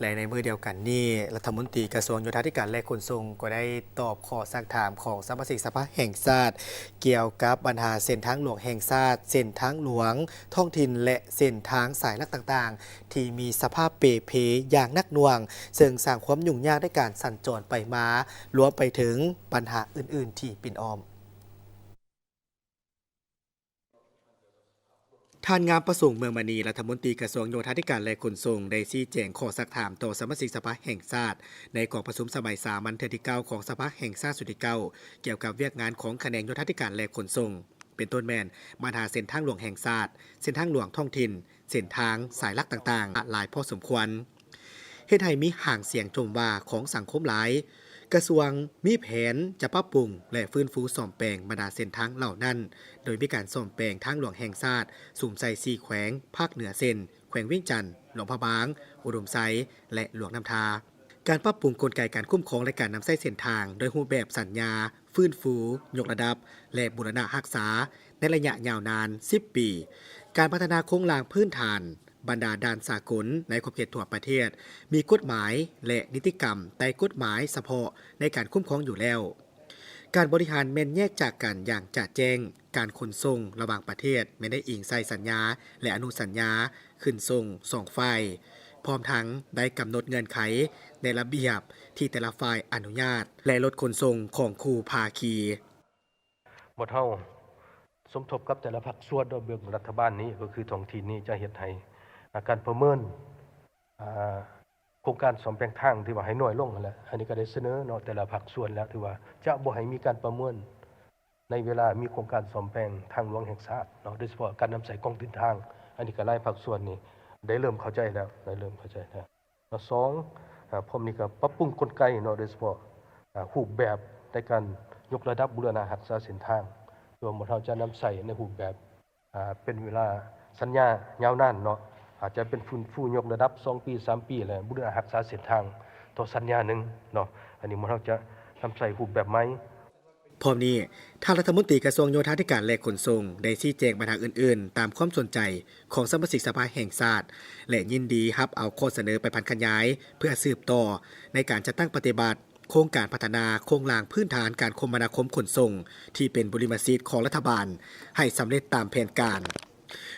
ແລະ ໃນມື້ດຽວກັນນີ້ ລັດຖະມົນຕີກະຊວງໂຍທາທິການ ແລະ ຂົນສົ່ງ ກໍໄດ້ຕອບຂໍ້ຊັກຖາມຂອງສະມາຊິກສະພາແຫ່ງຊາດ ກ່ຽວກັບບັນຫາເສັ້ນທາງຫຼວງແຫ່ງຊາດ, ເສັ້ນທາງຫຼວງທ້ອງຖິ່ນ ແລະ ເສັ້ນທາງສາຍຫຼັກຕ່າງໆ ທີ່ມີສະພາບເປ່ເພຢ່າງໜັກໜ່ວງ, ເຊິ່ງສ້າງຄວາມຫຍຸ້ງຍາກໃນການສັນຈອນໄປມາ, ລວມໄປເຖິງບັນຫາອື່ນໆທີ່ປິ່ນອ້ອມ. ທ່ານ ງາມປະສົງ ເມືອງມະນີ ລັດຖະມົນຕີກະຊວງໂຍທາທິການ ແລະ ຂົນສົ່ງ ໄດ້ຊີ້ແຈງຂໍ້ຊັກຖາມຕໍ່ສະມາຊິກສະພາແຫ່ງຊາດ ໃນກອງປະຊຸມສະໄໝສາມັນເທື່ອທີເກົ້າຂອງສະພາແຫ່ງຊາດຊຸດທີເກົ້າ ກ່ຽວກັບວຽກງານຂອງຂະແໜງໂຍທາທິການ ແລະ ຂົນສົ່ງ ເປັນຕົ້ນແມ່ນບັນຫາເສັ້ນທາງຫຼວງແຫ່ງຊາດ, ເສັ້ນທາງຫຼວງທ້ອງຖິ່ນ, ເສັ້ນທາງສາຍຫຼັກຕ່າງໆ ຫຼາຍພໍສົມຄວນ. ເຮັດໃຫ້ມີຫາງສຽງຊົມວ່າຂອງສັງຄົມຫຼາຍ, ກະຊວງມີແຜນຈະປັບປຸງ ແລະ ຟື້ນຟູສ້ອມແປງບັນດາເສັ້ນທາງເຫຼົ່ານັ້ນ, ໂດຍມີການສ້ອມແປງທາງຫຼວງແຫ່ງຊາດ ສຸມໃສ່ສີ່ແຂວງພາກເໜືອ ເຊັ່ນ ແຂວງວຽງຈັນ, ຫຼວງພະບາງ, ອຸດົມໄຊ ແລະ ຫຼວງນ້ຳທາ. ການປັບປຸງກົນໄກການຄຸ້ມຄອງ ແລະ ການນຳໃຊ້ເສັ້ນທາງ ດ້ວຍຮູບແບບສັນຍາ, ຟື້ນຟູ, ຍົກລະດັບ ແລະ ບູລະນະຮັກສາ ໃນໄລຍະຍາວນານສິບປີ. ການພັດທະນາໂຄງລ່າງພື້ນຖານ ບັນດາດ່ານສາກົນໃນຂອບເຂດທົ່ວປະເທດ ມີກົດໝາຍ ແລະ ນິຕິກຳໃຕ້ກົດໝາຍສະເພາະໃນການຄຸ້ມຄອງຢູ່ແລ້ວ. ການບໍລິຫານແມ່ນແຍກຈາກກັນຢ່າງຈະແຈ້ງ, ການຂົນສົ່ງລະຫວ່າງປະເທດແມ່ນໄດ້ອີງໃສ່ສັນຍາ ແລະ ອະນຸສັນຍາ ຂຶ້ນສົ່ງສອງຝ່າຍ, ພ້ອມທັງໄດ້ກຳນົດເງື່ອນໄຂໃນລະບຽບທີ່ແຕ່ລະຝ່າຍອະນຸຍາດ ແລະ ລົດຂົນສົ່ງຂອງຄູ່ພາຄີ. ໝົດເຮົາສົມທົບກັບແຕ່ລະພາກສ່ວນ ໂດຍເບື້ອງລັດຖະບານນີ້ ກໍຄືທ້ອງຖິ່ນນີ້ຈະເຮັດໃຫ້ ອາ ການປະເມີນ ອາ ໂຄງການສ້ອມແປງທາງທີ່ວ່າໃຫ້ນ້ອຍລົງຫັ້ນແຫຼະ. ອັນນີ້ກໍໄດ້ສະເໜີເນາະ ແຕ່ລະພາກສ່ວນແລ້ວ ທີ່ວ່າຈະບໍ່ໃຫ້ມີການປະເມີນ ໃນເວລາມີໂຄງການສ້ອມແປງທາງຫຼວງແຫ່ງຊາດເນາະ ໂດຍສະເພາະການນຳໃຊ້ກອງທຶນທາງ. ອັນນີ້ກໍຫຼາຍພາກສ່ວນນີ້ໄດ້ເລີ່ມເຂົ້າໃຈແລ້ວ ໄດ້ເລີ່ມເຂົ້າໃຈແລ້ວ. ແລ້ວສອງ ອາ ພ້ອມນີ້ກໍປັບປຸງກົນໄກເນາະ ໂດຍສະເພາະ ອາ ຮູບແບບໃນການຍົກລະດັບບູລະນະຮັກສາເສັ້ນທາງ ທີ່ວ່າໝູ່ເຮົາຈະນຳໃຊ້ໃນຮູບແບບ ອາ ເປັນເວລາສັນຍາຍາວນານເນາະ ອາດຈະເປັນຟື້ນຟູຍົກລະດັບສອງປີ ສາມປີ ແລະ ບູລະນະຮັກສາເສັ້ນທາງຕໍ່ສັນຍາໜຶ່ງເນາະ. ອັນນີ້ໝູ່ເຮົາຈະນຳໃຊ້ຮູບແບບໃໝ່. ພ້ອມນີ້, ທ່ານລັດຖະມົນຕີກະຊວງໂຍທາທິການ ແລະ ຂົນສົ່ງ ໄດ້ຊີ້ແຈງບັນຫາອື່ນໆ ຕາມຄວາມສົນໃຈຂອງສະມາຊິກສະພາແຫ່ງຊາດ ແລະ ຍິນດີຮັບເອົາຂໍ້ສະເໜີໄປຜັນຂະຫຍາຍ ເພື່ອສືບຕໍ່ໃນການຈັດຕັ້ງປະຕິບັດ ໂຄງການພັດທະນາໂຄງລ່າງພື້ນຖານການຄົມມະນາຄົມຂົນສົ່ງ ທີ່ເປັນບຸລິມະສິດຂອງລັດຖະບານ ໃຫ້ສຳເລັດຕາມແຜນການ,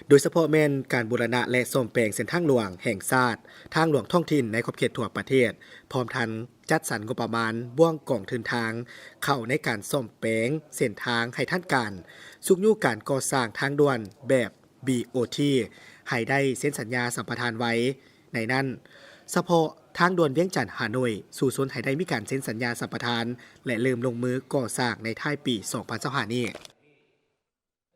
ໂດຍສະເພາະແມ່ນການບູລະນະ ແລະ ສ້ອມແປງເສັ້ນທາງຫຼວງແຫ່ງຊາດ, ທາງຫຼວງທ້ອງຖິ່ນໃນຂອບເຂດທົ່ວປະເທດ, ພ້ອມທັງຈັດສັນງົບປະມານບ່ວງກອງທຶນທາງເຂົ້າໃນການສ້ອມແປງເສັ້ນທາງໃຫ້ທັນການ, ຊຸກຍູ້ການກໍ່ສ້າງທາງດ່ວນແບບ ບີໂອທີ ໃຫ້ໄດ້ເຊັນສັນຍາສຳປະທານໄວ. ໃນນັ້ນ, ສະເພາະທາງດ່ວນວຽງຈັນ-ຮ່າໂນ້ຍ ສູ້ຊົນໃຫ້ໄດ້ມີການເຊັນສັນຍາສຳປະທານ ແລະ ເລີ່ມລົງມືກໍ່ສ້າງໃນທ້າຍປີສອງພັນຊາວຫ້ານີ້.